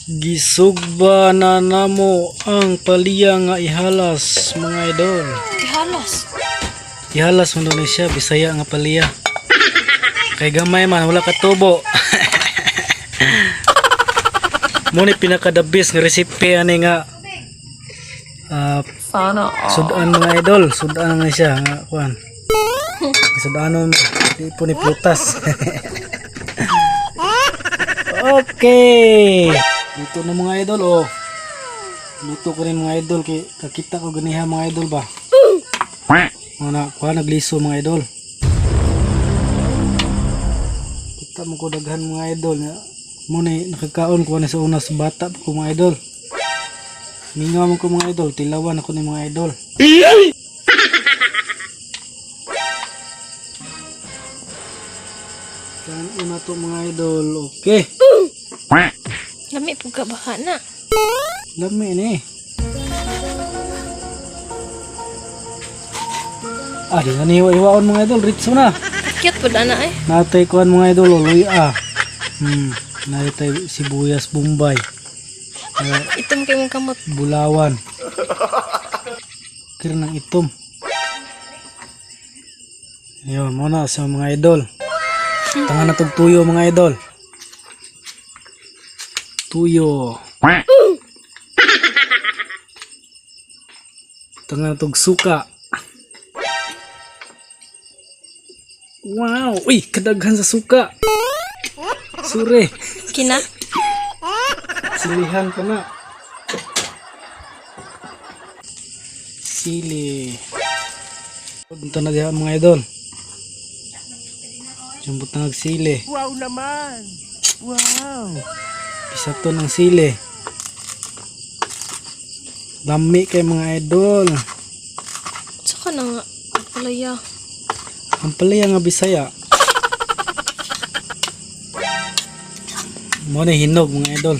Gisugba na namo ang palya nga ihalas, mga idol. Ihalas. Ihalas mo na siya, Bisaya nga palya. Kay gamay man, wala katubo. Mo ni pinaka the best nga recipe ani nga Sana all. sudan, mga idol, sudan na siya nga kuan. Sudanon mo, di po ni prutas. Okay. Luto na, mga idol, oh. Luto ko rin, mga idol, kay kakita ko ganiha, mga idol ba. Mga na kuha nagliso, mga idol. Kita mo ko daghan, mga idol. Mo ni nakakaon ko na sa una sa bata pa ko, mga idol. Mingaw man ko, mga idol, tilawan ako ni mga idol. Kan una to, mga idol. Okay. Lami pud ka baka na. Lami ni. Ah, di na niwa iwaon, mga idol, ritso na. Cute pud ana eh. Natay kuan, mga idol, oh, luya. Natay sibuyas bombay. Itom kay mong kamot. Bulawan. Kira ng itom. Ayun, muna sa mga idol. Tanga na tog tuyo, mga idol. Tuyo. Tanga na tog suka. Wow! Uy, kadaghan sa suka. Sure. Kina. Silihan ko na. Sili. Punta na diha, mga idol. Jumbot na sili. Wow naman! Wow! Isa to ng sili. Lami kay mga idol. Saka na nga. Ang palaya. Ang palaya nga Bisaya. Mo na hinog, mga idol.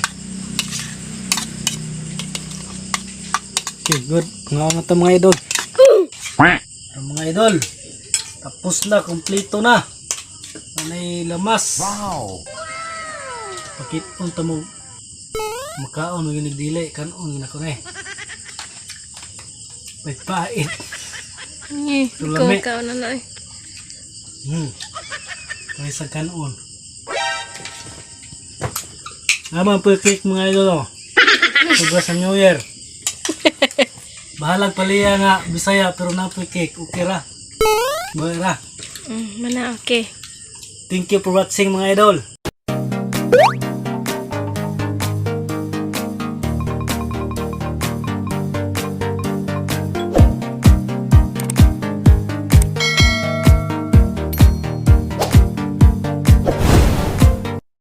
Okay, good. Nga na to, mga idol. Ang mga idol. Tapos na, kompleto na. Anay lamas. Wow! Pakit unta mo makaon mo nagdili kanon gina ko na eh. May pait. Ngi, Ito lami. ikaw na na eh. Kaya sa kanon. Tama po cake, mga idol, oh. Sobra sa New Year. Bahalag paliya nga Bisaya pero na po cake. Okay ra. Buhay ra. Mana okay. Thank you for watching, mga idol.